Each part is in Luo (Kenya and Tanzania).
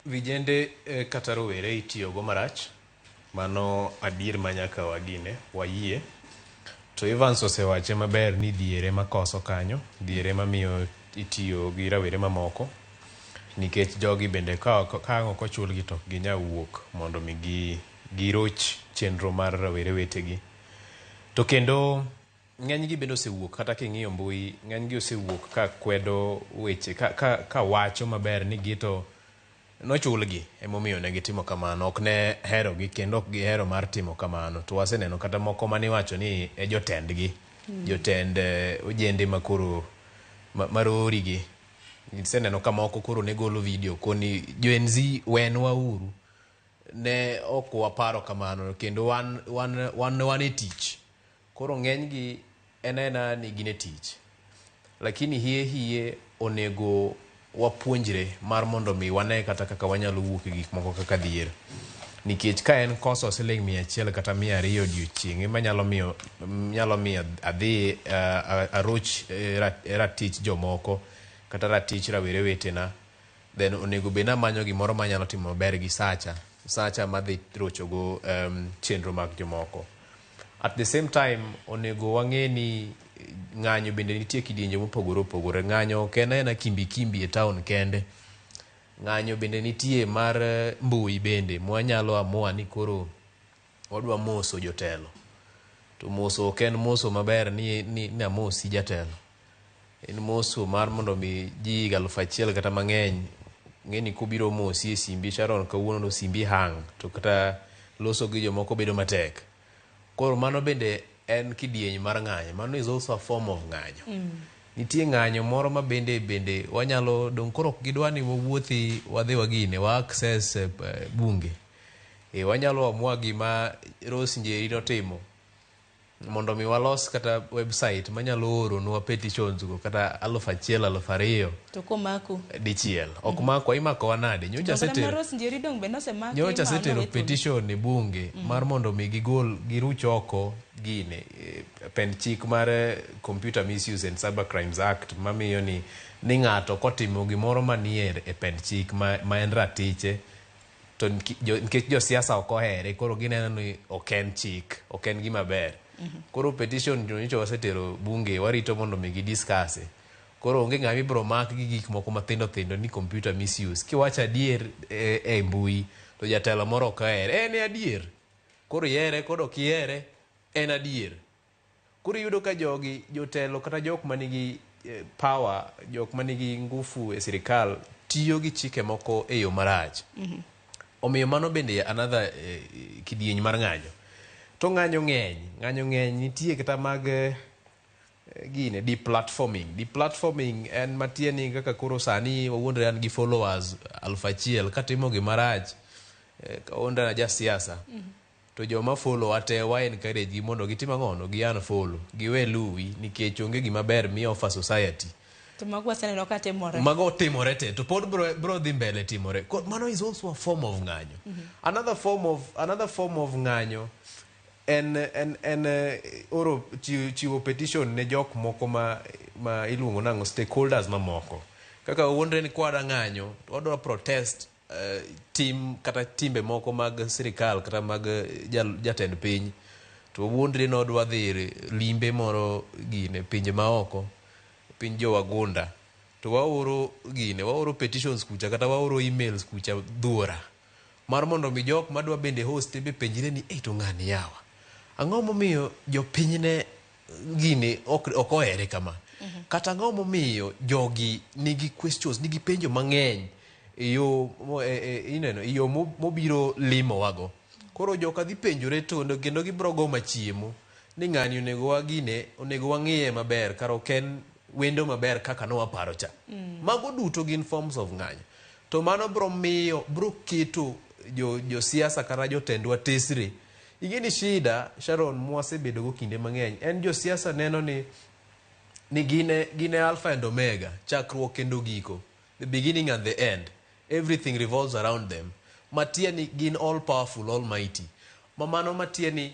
Vijende kata rowere itiyogo marach, mano adier ma nyaka wagine, wayie. To Evans osewache maber ni dhier ema koso kanyo, dhier ema miyo itiyo gi rawere mamoko nikech jogi bende ka ang' ok ochulgi to ok ginyal wuok mondo mi giroch chenro mar rawere wetegi. To kendo ng'enygi bende osewuok kata king'iyo mbui, ng'enygi osewuok ka kwedo weche, ka wacho maber ni gito nochulgi emomiyo ne gitimo kamano. Ok ne herogi kendo ok gihero mar timo kamano. To waseneno kata moko mane iwacho ni e jotendgi, jotend ojende makoro marori gi. Iseneno ka moko koro ne golo video koni Gen Z wenwa uru. Ne ok waparo kamano kendo wan e tich. Koro ng'enygi en aena ni gin e tich. Lakini hie hie onego wapuonjre mar mondo mi wane kata kaka wanyalo wuok e gik moko kaka dhier. Nikech ka en koso siling 100 kata 200 odiochieng' ema nyalo miyo adhi aroch ratich jomoko kata ratich rawere wetena, then onego bed ni amanyo gimoro manyalo timo maber gi sacha madhi rochogo chenro mag jomoko. At the same time, onego wang'e ni ng'anyo bende nitie kidienje mopogore opogore. Ng'anyo ok en aena kimbi kimbi e town kende. Ng'anyo bende nitie mar mbui bende mwanyalo amua ni koro wadwa moso jotelo. To moso ok en moso maber ni amosi jatelo. En moso mar mondo mi ji 1000 kata mang'eny ng'e ni kobiro mosi e simbi Sharon kawuono to simbi hang to kata loso gi jomoko bedo matek. Koro mano bende en kidieny mar ng'anyo. Mano is also a form of ng'anyo. Nitie ng'anyo moro ma bende wanyalo dong koro ok gidwa ni wawuothi wadhi wagine wa access bunge. E wanyalo amua gima Rose Njeri notimo mondo mi walos kata website manyalo oronwa petitions go kata 1000 2,000 To komaku. Dichiel. Ok makwa, imakowa nade? Nyocha To kata asetero Rose Njeri dong be nosemaki nyocha ma asetero nowe thuolo. Petition e bunge mar mondo mi gigol giruch oko gine pend chik mar Computer Misuse and Cyber Crimes Act mamiyo ni ng'ato kotimo gimoro manie e pend chik ma en ratiche to nikech josiasa ok ohere koro gineno ni ok en chik, ok en gima ber. Koro petition to nyocha wasetero bunge, warito mondo mi gidiscuss. Koro onge ng'ama ibiro mak gi gik moko mathindo thindo ni computer misuse. Kiwacho adier e mbui to jatelo moro ok ohere. En e adier. Koro ihere kod ok ihere, en adier. Koro iyudo ka jogi jotelo kata jok manigi power, jok manigi ngufu e sirikal tiyo gi chike moko e yo marach. Omiyo mano bende another kidieny mar ng'anyo. To ng'anyo ng'eny, ng'anyo ng'eny nitie kata mag gine deplatforming. Deplatforming en matieni kaka koro sani wawuondre an gi followers 1000 katimo gima rach, kawuondre an jasiasa. To joma follow wa te wa encourage gi mondo gitim ang'ono, gi unfollow, giwe luwi nikech onge gima ber mi offer society. To mago waseneno ka timore. Mago timore te to pod bro dhi mbele timore. Mano is also a form of ng'anyo. Another form of ng'anyo en oro chiwo petition ne jok moko ma iluongo nang'o, stakeholders mamoko. Kaka wawuondre ni kwadwa ng'anyo, to wadwa protest tim kata timbe moko mag sirikal kata mag jatend piny to wawuondre ni wadwa dhi limbe moro gine pinje maoko, piny jowagunda, to waoro gine, waoro petitions kucha kata waoro emails kucha dhuora mar mondo mi jok madwa bende host be penjre ni, "Ei, to ng'ani yawa, ang'o momiyo jopinyne gini ok ohere kama? Kata ang'o momiyo jogi nigi questions, nigi penjo mang'eny e yo ineno e yo mobiro limowago?" Koro joka dhi penjore to kendo gibiro go machiemo ni ng'ani onego wagine, onego wang'iye maber, kar ok en wendo maber kaka nowaparo cha. Mago duto gin forms of ng'anyo. To mano bro miyo bro keto josiasa kata jotendwa tesre. Ing'e ni shida Sharon mwasebedo go kinde mang'eny en josiasa neno ni gin e alpha and omega, chakruok kendo giko, the beginning and the end, everything revolves around them, matie ni gin all powerful, almighty, ma mano matie ni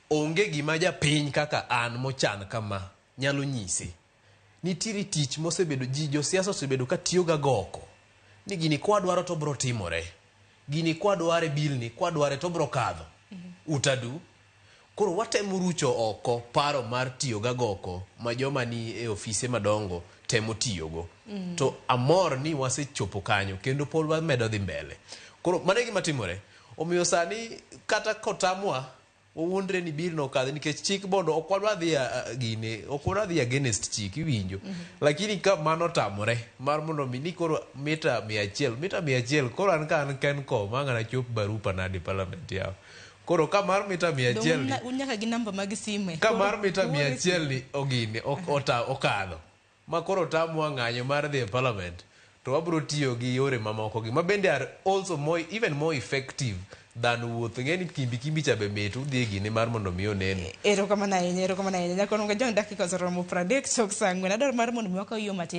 onge gima japiny kaka an mochan kama nyalo nyise. Nitiere tich mosebedo ji josiasa osebedo ka tiyo ga goko. Ni gini kwadwaro to bro timore. Gini kwadware bill ni kwadware to bro kadho. Utadu. Koro watemo rucho oko paro mar tiyo gagoko ma joma ni e ofise madongo temo tiyogo. To amor ni wasechopo kanyo kendo pod wamedo dhi mbele. Koro mano e gima timore. Omiyo sani kata kotamwa wawuondre ni bill no okadhi nikech chik bondo ok wadwa dhi gine ok wadwa dhi against chik iwinjo. Lakini ka mano otamore mar mondo mi ni koro mita 100 mita 100 koro an ka an Kencom ang' anachop barupa nade parliament yawa. Koro ka mar mita 100 ni Un nyaka gi namba mag sime. ka mar mita 100 ni ogine okadho ma koro tamwa ng'anyo mar dhi e parliament to wabro tiyo gi yore mamoko gi ma bende are also more, even more effective than wuoth. Ing'e ni kimbi kimbi cha be mit udhi e gine mar mondo mi onene. Erokamano ahinya, erokamano ahinya. Nyakono John dakika oseromo 30 tok saa 4. Adwaro mar mondo mi wakaw yo matin.